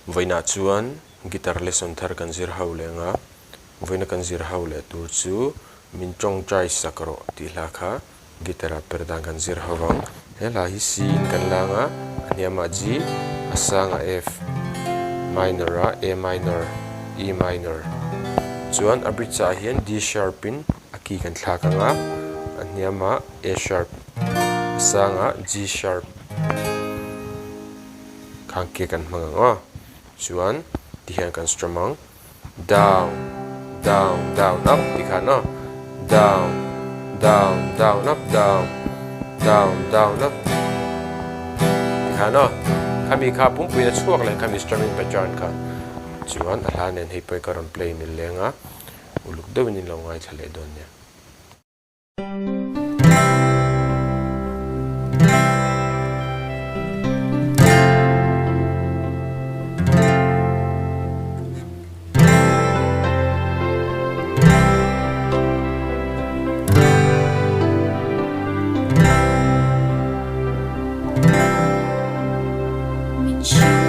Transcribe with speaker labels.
Speaker 1: Vawiinah chuan guitar lesson thar kan zir ho leh ang a, vawiina kan zir ho leh tur chu min tawngtai sak rawh tih hla kha guitar ah per dan kan zir ho vang. He hla hi C in kan lang a, a hniamah G, a sangah F minor a, A minor, E minor. Chuan a bridge ah hian D sharp in a key kan thlak ang a, a hniamah A sharp, a sangah G sharp. Khang ke kan hmang ang aw. Chuan ti hian kan strum ang. Down, down, down, up ti khan aw. Down, down, down, up, down, down, down, up ti khan aw. Khami kha pumpuiin a chhuak leh khami strumming pattern kha. Chuan a hla nen hei pawh hi ka rawn play mil leng a, uluk deuhin in lo ngaithla leh dawn nia.
Speaker 2: Min.